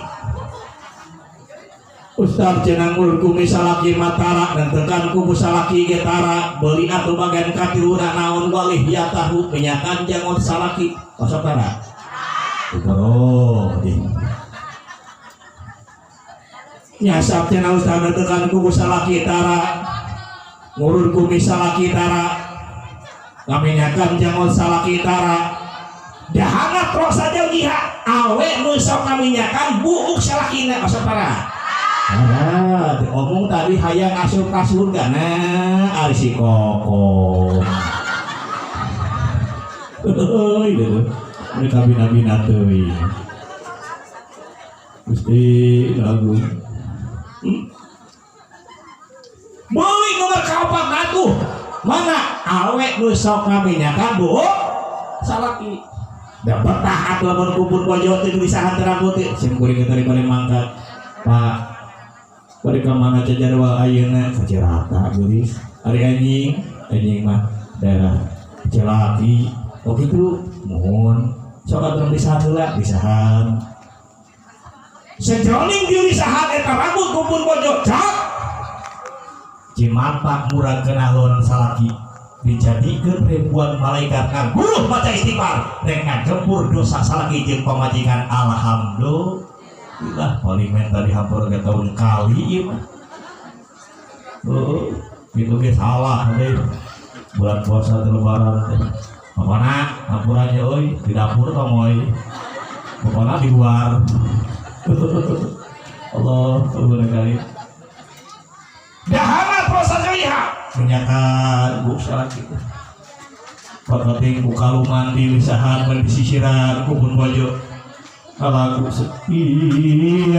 Ustaz cenah ngurut kumis salaki matara nentekan kuku salaki ge tara beuli atuh bagian katiluna naon walih ya tahu minyakan jangon salaki. Kosot tara. Boro nyasap cenah ustaz nentekan kuku salaki tara ngurut kumis salaki tara ngaminyakan jangon salaki tara dahana rosa jauhiha awe nu sok ngaminyakan buuk salakina kosot tara. Ah, omong tadi hayang asup ka surga nah ari si kokom. Heuy deui. Ini kabina-bina teuing. Gusti lagu. Meuli nomor kaopat atuh. Mana awe nu sok ngaminyakan buuk salaki. Da betah atuh lamun kumpul bojo teh disahan teh rambut teh. Sim kuring teh bari mangkat. Pak, bari ka mana jadwal ayeuna? Ka Cirata geulis. Ari anjing, anjing mah daerah Cilaki. Oh gitu, mohon. Sok atuh disahan heula, disahan. Sejroning dilisahan eta rambut kumpul bojo, cak. Cimata murag kenalonan salaki dijadikeun ribuan malaikat ngaguluh maca istighfar rek ngagempur dosa salaki jeung pamajikan. Alhamdulillah paling men tadi hampur ke tahun kali ieu mah. Oh, gitu ge salah deui. Bulan puasa teh lebaran teh. Bapana hampurannya euy di dapur tong euy. Bapana di luar. Allah barangkali. Dahana proses lihat minyakan buk salaki. Pakating ku kaluman di lisahan bari disisiran ku pun bojo. Lagu sekian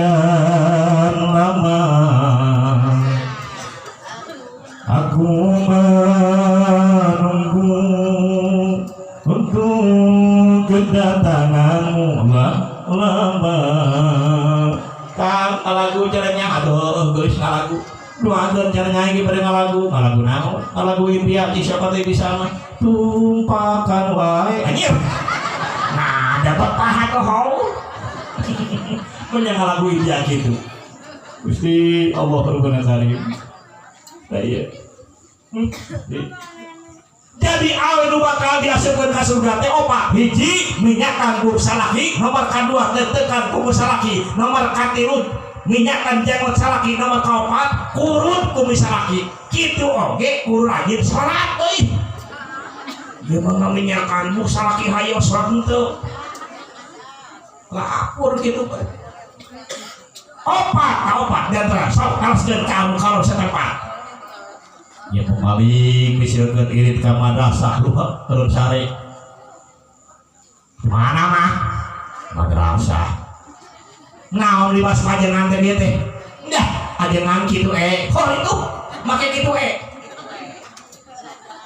lama aku menunggu untuk kedatanganmu lama. Kang lagu caranya aduh geus lagu doakeun cara nyanyi bade ngalagu ngalagu naon ngalagu India di siapa teh bisa mah tumpakan wae anjir. Nah dapat paha toh mun ngalagu India kitu. Gusti Allah Rabbana Karim. Nah iya. Jadi awe nu bakal diasupkeun ka surga teh opat. Hiji minyakan ku salaki, nomor kadua tetekan ku salaki, nomor katilu minyakan jenggot salaki, nomor kaopat kurut kumis salaki. Kitu oge kudu rajin salat euy. Ieu mah ngaminyakan ku salaki hayo salat henteu. Lapor kitu. Opat, opat dan sok kalaskeun ka anu kalau setempat. Ya pemaling misalkan irit ka madrasah lupa terus sare. Mana mah madrasah. Naon libas pajengan teh dia teh? Dah, ajengan kitu hor itu make kitu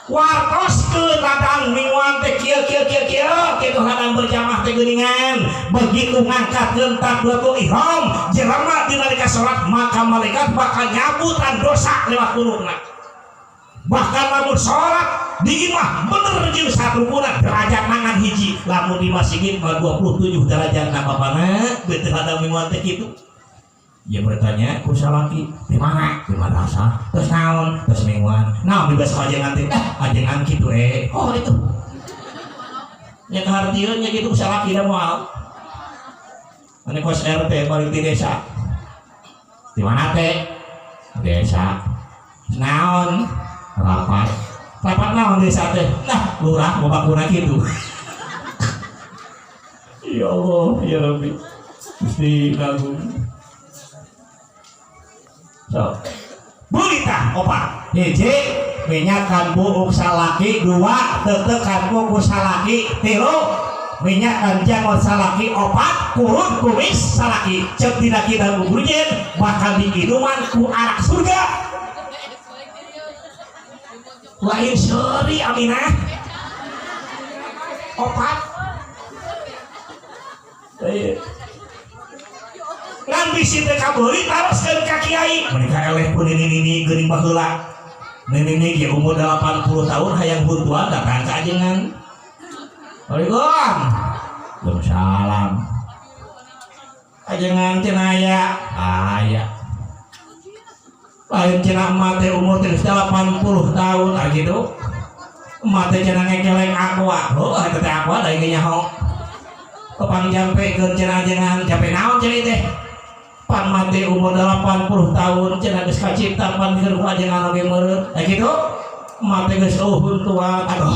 Wartos ke ladang mingguan teh kieu kieu kieu kieu kitu ladang berjamaah teh geuningan. Begitu ngangkat gentak dua ihram jelema dina nalika salat maka malaikat bakal nyabutan dosa lewat punukna. Bahkan lamun sholat di imah bener jeung satrupuna derajat mangan hiji lamun di masjid mah 27 derajat na bapana beuteung ladang mingguan teh kitu. Ya bertanya ku salaki di mana? Di madrasah. Terus naon? Terus mingguan. Naon bebas ajengan teh? Ajengan kitu Oh itu. Nya kahartieun nya kitu ku salaki da moal. Ane kos RT balik di desa. Di mana teh? Desa. Naon? Rapat. Rapat naon desa teh? Nah, lurah bapakuna kitu. Ya Allah, ya Rabbi. Gusti agung. So. Bulita opat. Hiji minyakan buuk salaki, dua tetekan kuku salaki, tilu minyakan janggot salaki, opat kurut kumis salaki. Cek dina kita guburjen bakal diinuman ku arak surga. Lain seuri Aminah. Opat. Bisi teu kabeuli taroskeun ka kiai. Mereka eleh pun nini-nini geuning baheula. Nini-nini ge umur 80 tahun hayang huntuan datang ka ajengan. Waalaikumsalam. Waalaikumsalam. Ajengan cenah aya. Aya. Lain cenah emak teh umur teh 80 tahun ah gitu. Emak teh cenah ngekeleng aqua. Heuh eta teh aqua da ieu nyaho. Kepang jampekeun cenah ajengan, jampe naon cenah teh? Pan mati umur 80 tahun cenah geus kacipta pan keur ku ajengan oge meureun. Ah gitu. Emak teh geus eueuh huntuan. Aduh.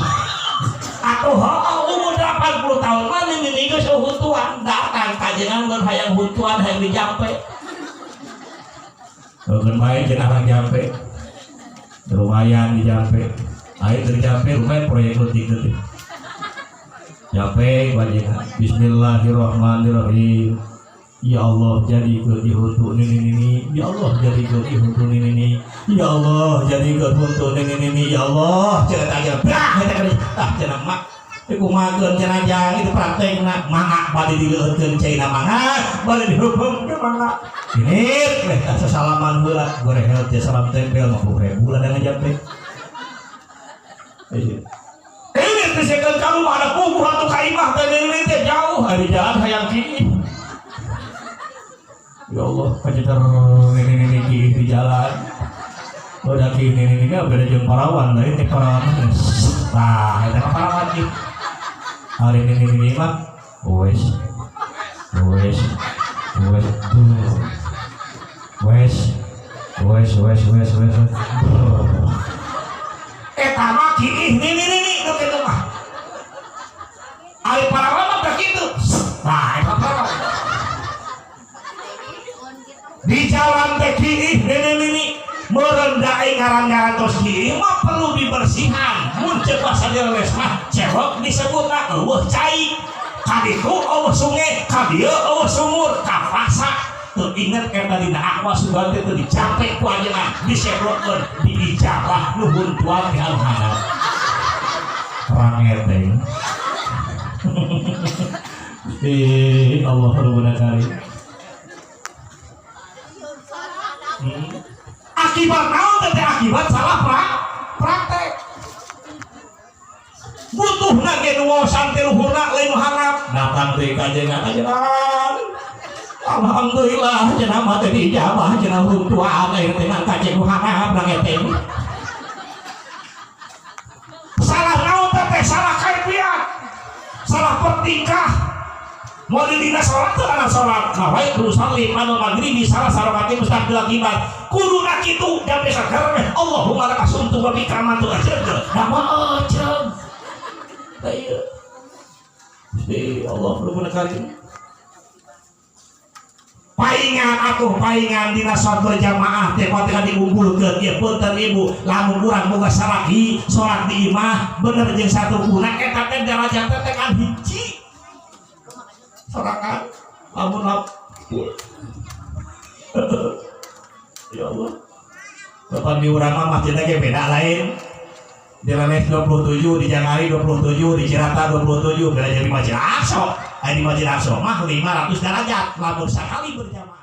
Atuh heuh umur 80 tahun mah nini geus eueuh huntuan, datang ka ajengan mun hayang huntuan hayang dijampe. Keun bae cenah orang jampe. Lumayan dijampe. Ayo teu dijampe lumayan proyek leutik-leutik. Jampe ajengan. Bismillahirrahmanirrahim. Ya Allah jadikeun ieu huntu nini nini. Ya Allah jadikeun ieu huntu nini nini. Ya Allah jadikeun huntu nini nini. Ya Allah cenah teh aja. Brah eta keur tah cenah mak. Iku kumahakeun cenah jang itu praktekna mangga bade dileueutkeun caina mangga bade diheupeungkeun mangga. Ini weh tah sasalaman heula gorehel teh salam tempel 50.000 lah dengan jampe. Ini teh sekeun ka rumah ada puguh atuh ka imah teh nini teh jauh ari jalan hayang kieu. Ya Allah, kaceter nini-nini kieu di jalan. Udah kieu nini-nini beda jeung parawan lain teh parawan. Nah, eta mah parawan kieu. Hari nini-nini mah wes. Wes. Wes. Wes. Wes wes wes wes. Eta mah kieu nini-nini nu kitu mah. Ari parawan mah teh kitu. Nah, eta parawan. Di jalan teh kiih nini-nini merendai ngaran-ngaran tos kiih mah perlu dibersihan. Mun ceuk basa direles mah cewek disebutna eueuh cai. Ka ditu eueuh sungai, ka dieu eueuh sumur, kapaksa teu inget eta dina aqua sugan teh teu dicampe ku ajengan, diseblokkeun, diijabah nu huntuan di alhana. Rangeteng. Ih, Allah Rabbuna karim. Akibat naon teh akibat salah praktek. Butuhna ge nu waosan teh luhurna lain nu handap. Datang teh ka ajengan ajengan. Alhamdulillah cenah mah teh diijabah cenah huntuan ayeuna teh ngan kacek nu handap rangeteng. Salah naon teh salah kaifiat. Salah pertingkah. Mau dina salat teu kana salat kawai usalli anu maghribi salah sarakaati mustaqbil akibat kuduna kitu jampe sagar Allahumma laka sumtu wa bika amantu ajeun da mah ajeun da ieu Gusti Allah Rabbuna karim. Paingan atuh paingan dina salat berjamaah teh kuat diunggulkeun ieu punten ibu lamun urang boga salaki salat di imah bener jeung satukuna eta teh derajat teh kan hiji sorangan lamun lap ya Allah kapan di urang mah masjidna ge beda lain di Leles 27 di Jangari 27 di Cirata 27 beda jadi Masjid Aqsa. Aya di Masjid Aqsa mah 500 derajat lamun sakali berjamaah.